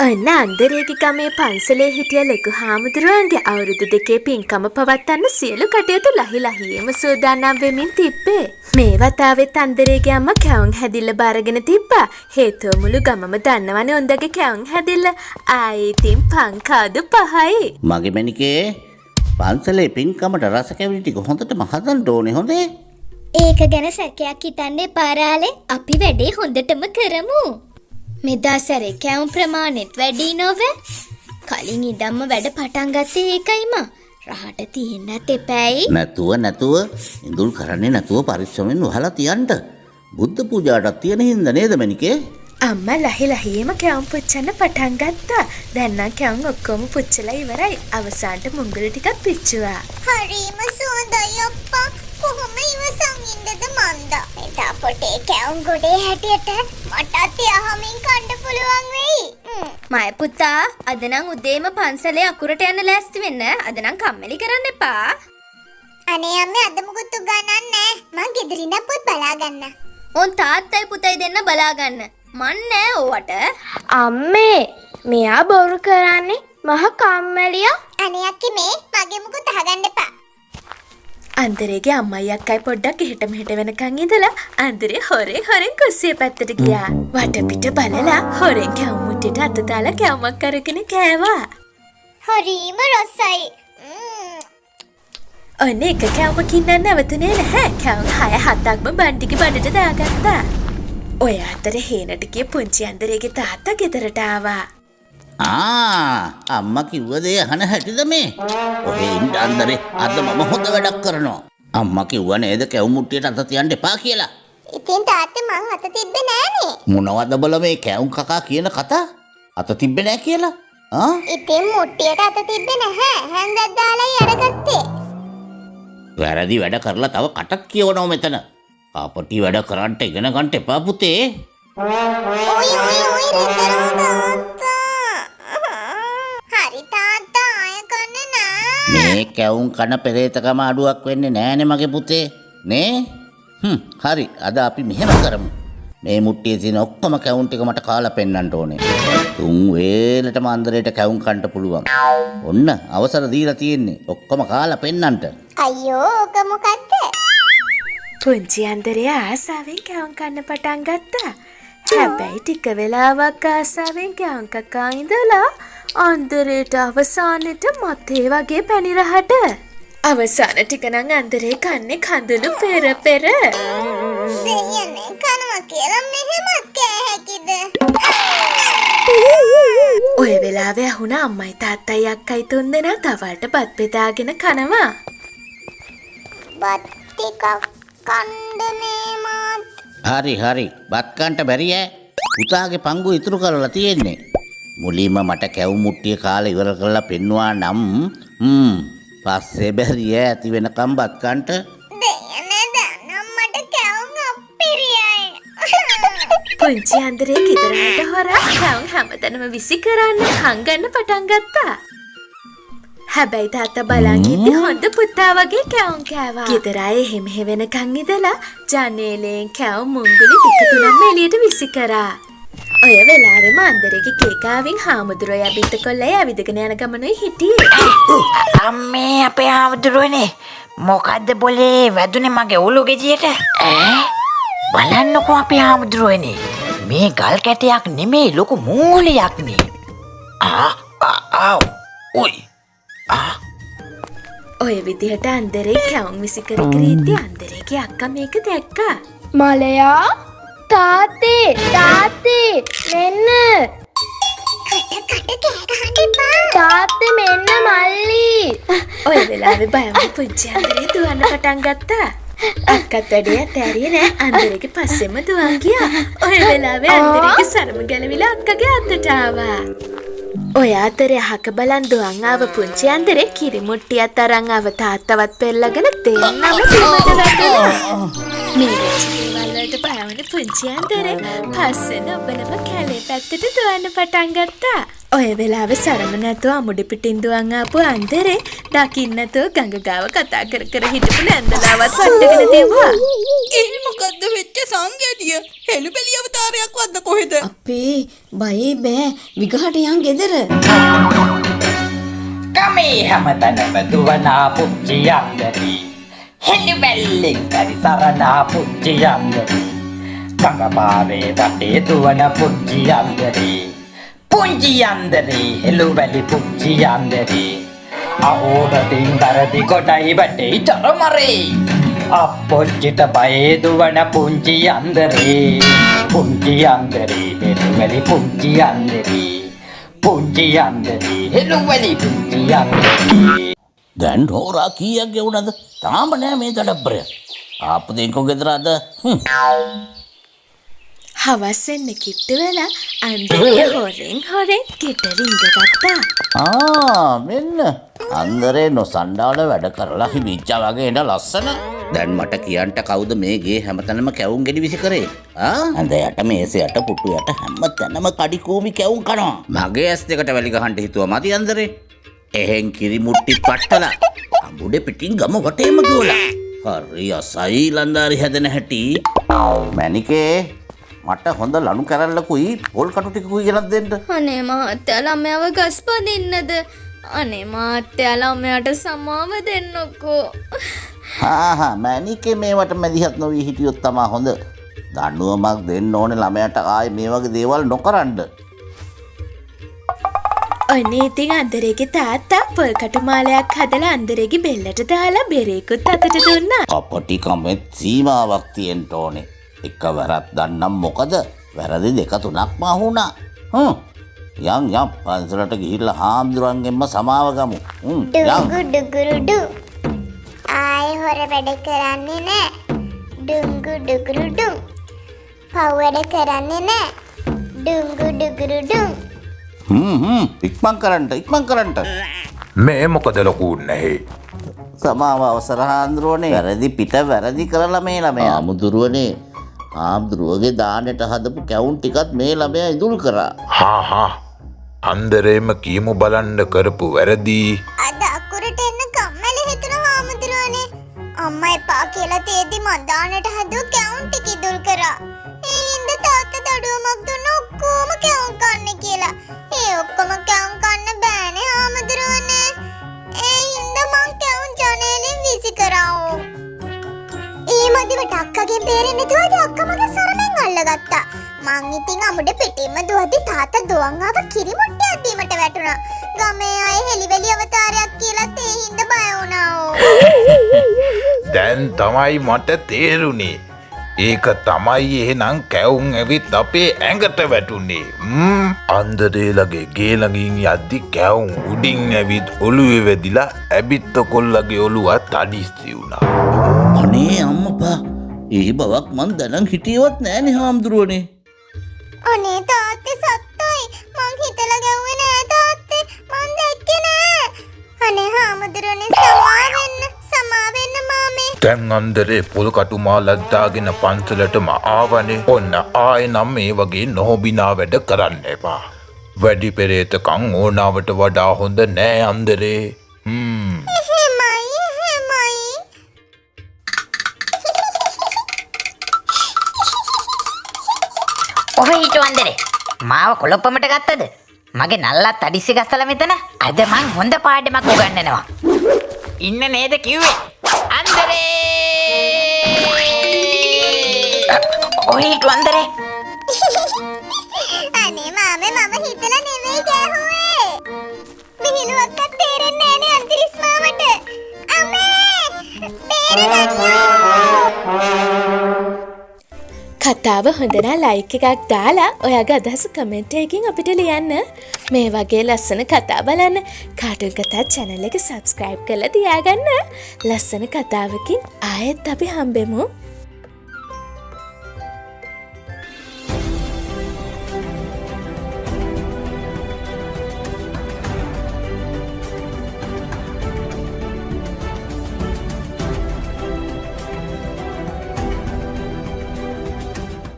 ඔන්න අන්දරේගේ ගමේ පන්සලේ හිටිය ලොකු හාමුදුරුවන්ගේ අවුරුදු 2 පින්කම පවත්වන්න සියලු කටයුතු ලහි ලහියේම සූදානම් වෙමින් තිබ්බේ. මේ වතාවෙත් අන්දරේගේ අම්මා කැවුම් හැදිල්ල බාරගෙන තිබ්බා. හේතුව මුළු ගමම දන්නවනේ උන්දගේ කැවුම් හැදිල්ල. ආයේ ඉතින් පංකාදු 5යි. මගේ මැනිකේ පන්සලේ පින්කමට රස කැවිලි ටික හොඳටම හදන්න ඕනේ හොඳේ. ඒක ගැන සැකයක් හිතන්න එපා රාලේ. අපි වැඩේ හොඳටම කරමු. මෙදා සැරේ කැවුම් ප්‍රමාණෙත් වැඩි නොවේ. කලින් ඉඳන්ම වැඩ පටන් ගත්තේ ඒකයි මා. රහට තියෙන්නත් එපෑයි. නැතුව නැතුව ඉඳුල් කරන්නේ නැතුව පරිස්සමෙන් වහලා තියන්න. බුද්ධ පූජාටත් තියෙන හින්දා නේද මැනිකේ? අම්මා ලහි ලහියේම කැවුම් පුච්චන්න පටන් ගත්තා. දැන් නම් කැවුම් ඔක්කොම පුච්චලා ඉවරයි. අවසානට මුංගුරු ටිකක් පිච්චුවා. හරිම සුවඳයි අප්පා. කොහොම ඉවසන් ඉන්නද මන්දා. එදා පොටේ කැවුම් ගොඩේ හැටියට මටත් යහමින් කන්න පුළුවන් වෙයි. මය පුතා අද නම් උදේම පන්සලේ අකුරට යන්න ලෑස්ති වෙන්න. අද නම් කම්මැලි කරන්න එපා. අනේ අම්මේ අද මුකුත් උගන්නන්නේ නෑ. මං ගෙදර ඉඳන් පොත් බලා ගන්න. උන් තාත්තයි පුතයි දෙන්න බලා ගන්න. මන් නෑ ඕවට. අම්මේ මෙයා බොරු කරන්නේ මහ කම්මැලියා. අනේ අක්කේ මේ මගේ මුකුත් අහගන්න එපා. අන්දරේගේ අම්මයි අක්කයි පොඩ්ඩක් එහෙට මෙහෙට වෙනකන් ඉඳලා අන්දරේ හොරෙන් හොරෙන් කුස්සිය පැත්තට ගියා. වටපිට බලලා හොරෙන් කැවුම් මුට්ටියට අත දාලා කැවුමක් අරගෙන කෑවා. හරිම රසයි. ඔන්න එක කැවුමකින් නම් නැවතුනේ නැහැ. කැවුම් 6-7ක්ම බණ්ඩිගේ බඩට දාගත්තා. ඔය අතර හේනට ගිය පුංචි අන්දරේගේ තාත්තා ගෙදරට ආවා. අම්මා කිව්ව දේ අහන හැටිද මේ? ඔහේ ඉන්න අන්දරේ අද මම හොඳ වැඩක් කරනවා. අම්මා කිව්වා නේද කැවුම් මුට්ටියට අත තියන්න එපා කියලා. ඉතින් තාත්තේ මං අත තිබ්බේ නෑනේ. මොනවද බල මේ කැවුම් කකා කියන කතා? අත තිබ්බේ නෑ කියලා? ආ? ඉතින් මුට්ටියට අත තිබ්බේ නැහැ. හැන්දක් දාලායි අරගත්තේ. වැරදි වැඩ කරලා තව කටක් කියවනවා මෙතන. කාපටි වැඩ කරන්ට ඉගෙන ගන්න එපා පුතේ. ඔයි ඔයි ඔයි රිදෙනවා තාත්තා. හරි තාත්තා ආය කන්නේ නෑ. මේ කැවුම් කන පෙරේතකම අඩුවක් වෙන්නේ නෑනේ මගේ පුතේ. නේ? හරි අද අපි මෙහෙම කරමු. මේ මුට්ටියේ තියෙන ඔක්කොම කැවුම් ටික මට කාලා පෙන්නන්න ඕනේ. තුන් වේලටම අන්දරේට කැවුම් කන්න පුළුවන්. ඔන්න අවසර දීලා තියෙන්නේ. ඔක්කොම කාලා පෙන්නන්න. අයියෝ ඕක මොකද්ද? පුංචි අන්දරේ ආසාවෙන් කැවුම් කන්න පටන් ගත්තා. හැබැයි ටික වෙලාවක් ආසාවෙන් කැවුම් කකා ඉඳලා අන්දරේට අවසානෙට මතේ වගේ පැණි රහට. අවසාන ටික නම් අන්දරේ කන්නේ කඳුළු පෙර පෙර. දෙයනේ කනවා කියලා මෙහෙමත් කෑ හැකිද? ඔය වෙලාවේ ඇහුණ අම්මයි තාත්තයි අක්කයි තුන්දෙනා තවලට බත් බෙදාගෙන කනවා. බත් ටිකක් කන්න මේ මාත්. හරි හරි බත් කන්ට බැරි ඈ. පුතාගේ පංගු ඉතුරු කරලා තියෙන්නේ. මුලින්ම මට කැවුම් මුට්ටිය කාලා ඉවර කරලා පෙන්නුවා නම් පස්සේ බැරි ඈ ඇති වෙනකම් බත් කන්ට. දෙයනේ දැන් නම් මට කැවුම් අප්පිරියයි. පුංචි අන්දරේ ගෙදරට හොරා කැවුම් හැමතැනම විසි කරන්න හංගන්න පටන් ගත්තා. හැබැයි තාත්තා බලන් ඉද්දි හොඳ පුතා වගේ කැවුම් කෑවා. ගෙදර අය එහෙ මෙහෙ වෙනකන් ඉඳලා ජනේලෙන් කැවුම් මුංගුලි දෙක තුනක්ම එළියට විසි කරා. ඔය වෙලාවෙම අන්දරේගේ කේකාවෙන් හාමුදුරුවෝ යබිත්ත කොල්ලයි ඇවිදගෙන යන ගමනුයි හිටියේ. අම්මේ අපේ හාමුදුරුවනේ මොකද්ද බොලේ වැදුනේ මගේ ඔලු ගෙඩියට? ඈ බලන්නකෝ අපේ හාමුදුරුවනේ මේ ගල් කැටයක් නෙමෙයි ලොකු මුංගුලියක් නේ. ආ ආ ඔයි ආ. ඔය විදිහට අන්දරේ කැවුම් විසි කර කර ඉද්දි අන්දරේගේ අක්කා මේක දැක්කා. මලයා තාත්තේ තාත්තේ මෙන්න. කට කට කෑ ගහන්න එපා. තාත්තේ මෙන්න මල්ලි. ඔය වෙලාවේ බයම පුංචි අන්දරේ දුවන්න පටන් ගත්තා. අක්කත් වැඩේ අතෑරියේ නෑ. අන්දරේගේ පස්සෙම දුවන් ගියා. ඔය වෙලාවේ අන්දරේගේ සරම ගැලවිලා අක්කගේ අතට ආවා. ඔය අතරේ අහක බලන් දුවන් ආව පුංචි අන්දරේ කිරි මුට්ටියත් අරන් ආව තාත්තවත් පෙරලගෙන දෙන්නම බිමට වැටුණා. මේ වෙච්ච දේවල් වලට බය වුණ පුංචි අන්දරේ පස්සෙන් ඔබලම කැලේ පැත්තට දුවන්න පටන් ගත්තා. ඔය වෙලාවේ සරම නැතුව අමුඩ පිටින් දුවන් ආපු අන්දරේ දකින්න නැතුව ගඟ ගාව කතා කර කර හිටපු නැන්දලාවත් වට්ටගෙන දිව්වා. ඒ මොකද්ද වෙච්ච සංගැටිය? හෙළුබෙලි අවතාරයක් වද්ද කොහෙද? අපේ බයේ බෑ, විගහට යන් ගෙදර. ගමේ හැමතැනම දුවනා පුංචි අන්දරේ. හෙළුබැල්ලෙක් සැරිසරනා පුංචි අන්දරේ. ගඟපාරේ රටේ දුවන පුංචි අන්දරේ. පුංචි අන්දරේ හෙළුබැලි පුංචි අන්දරේ. අහෝරතින් වැරදි කොටයි වැටේ චරමරේ. අප්පොච්චිට බයේ දුවන පුංචි අන්දරේ. පුංචි අන්දරේ හෙළුබැලි පුංචි අන්දරේ. පුංචි අන්දරේ හෙළුබැලි පුංචි අන්දරේ. දැන් හෝරා කීයක් ගෙවුනද? තාම නෑ මේ දඩබ්බරය. ආපු දෙන්කෝ ගෙදර අද. හවස් වෙන්න කිට්ටු වෙලා අන්දරේ හොරෙන් හොරෙන් ගෙට රිංග ගත්තා. ආ මෙන්න අන්දරේ නොසන්ඩාල වැඩ කරලා හිමිච්චා වගේ එන ලස්සන. දැන් මට කියන්න කවුද මේ ගේ හැමතැනම කැවුම් ගෙඩි විසි කරේ? ආ ඇඳ යට මේස යට පුටු යට හැමතැනම කඩි කූමි කැවුම් කනවා. මගේ ඇස් දෙකට වැලි ගහන්න හිතුවා මදි අන්දරේ. එහෙන් කිරි මුට්ටි පට්ටලා අඹුඩේ පිටින් ගම වටේම දුවලා. හරි අසයි ලන්දාරි හැදෙන හැටි. මැනිකේ මට හොඳ ලණු කැරල්ලකුයි පොල් කටු ටිකකුයි ගෙනත් දෙන්න. අනේ මහත්තයා ළමයාව ගස් පදින්නද? අනේ මහත්තයා ළමයාට සමාව දෙන්නකෝ. හා හා මැනිකේ මේවට මැදිහත් නොවී හිටියොත් තමා හොඳ. දඬුවමක් දෙන්න ඕනේ ළමයාට ආයේ මේ වගේ දේවල් නොකරන්න. ඔන්න ඉතින් අන්දරේගේ තාත්තා පොල් කටු මාලයක් හදලා අන්දරේගේ බෙල්ලට දාලා බෙරේකුත් අතට දුන්නා. කපටි කමෙත් සීමාවක් තියෙන්න ඕනේ. එක වැරද්දක් නම් මොකද? වැරදි දෙක තුනක්ම අහුණා. යන් යන් පන්සලට ගිහිල්ලා හාමුදුරන්ගෙන්ම සමාව ගමු. යන්. ඩුංගු ඩුගුරු ඩු. ආයේ හොර වැඩ කරන්නේ නෑ. ඩුංගු ඩුගුරු ඩුං. පව් වැඩ කරන්නේ නෑ. ඩුංගු ඩුගුරු ඩුං. ඉක්මන් කරන්න ඉක්මන් කරන්න. මේ මොකද ලොකු නැහැ. සමාව අවසර හාමුදුරුවනේ. වැරදි පිට වැරදි කරලා මේ ළමයා. හාමුදුරුවනේ හාමුදුරුවගේ දානෙට හදපු කැවුම් ටිකත් මේ ළමයා ඉඳුල් කරා. හා හා අන්දරේම කියමු බලන්න කරපු වැරදි. අද අකුරට එන්න කම්මැලි හිතුණ හාමුදුරුවනේ. අම්මා එපා කියලා තේදි මං දානෙට හදුව කැවුම් ටික ඉඳුල් කරා. ඒ හින්දා තාත්තා දඩුවමක් දුන්න ඔක්කොම කැවුම් කන්න කියලා. ඒ ඔක්කොම කැවුම් කන්න බෑනේ හාමුදුරුවනේ. ඒ හින්දා මං කැවුම් ජනේලෙන් විසි කරා. ඒ මදිවට අක්කගෙන් බේරෙන්න දුවද්දි අක්කා මගේ සරමෙන් අල්ලගත්තා. මං ඉතින් අමුඩ පිටින්ම දුවද්දි තාත්තා දුවන් ආව කිරි මුට්ටියක් බීමට වැටුණා. ගමේ අය හෙලිවැලි අවතාරයක් කියලාත් ඒ හින්දා බය වුණා. දැන් තමයි මට තේරුනේ. ඒක තමයි එහෙනම් කැවුම් ඇවිත් අපේ ඇඟට වැටුනේ. අන්දරේලගේ ගේ ළඟින් යද්දි කැවුම් උඩින් ඇවිත් ඔළුවේ වැදිලා ඇබිත්ත කොල්ලගේ ඔළුවත් අඩිස්සි වුණා. අනේ අම්මපා, ඒ බවක් මං දැනන් හිටියවත් නෑනේ හාමුදුරුවනේ. අනේ තාත්තේ සත්තයි, මං හිතලා ගැව්වේ නෑ තාත්තේ, මං දැක්කේ නෑ. අනේ හාමුදුරුවනේ සමා වෙන්න, සමා වෙන්න මාමේ. දැන් අන්දරේ පොල් කටු මාලක් දාගෙන පන්සලටම ආවනේ. ඔන්න ආයෙ නම් මේ වගේ නොහොබිනා වැඩ කරන්න එපා. වැඩි පෙරේතකම් ඕනාවට වඩා හොඳ නෑ අන්දරේ. එහෙමයි එහෙමයි. ඔහේ හිටු අන්දරේ මාව කොළොප්පමට ගත්තද? මගේ නල්ලත් අඩිස්සි ගස්සලා මෙතන. අද මං හොඳ පාඩමක් උගන්වනවා. ඉන්න නේද කිව්වේ? අන්දරේ! ඔහේ හිටු අන්දරේ. අනේ මාමේ මම හිතලා නෙවෙයි ගැහුවේ. විහිළුවක්වත් තේරෙන්නේ නෑනේ අන්තිරිස් මාමට. අම්මේ! බේරගන්න! කතාව හොඳ නම් ලයික් එකක් දාලා ඔයාගේ අදහස කමෙන්ට් එකකින් අපිට ලියන්න. මේ වගේ ලස්සන කතා බලන්න කාටුන් කතා චැනල් එක සබ්ස්ක්‍රයිබ් කරලා තියාගන්න. ලස්සන කතාවකින් ආයෙත් අපි හම්බෙමු.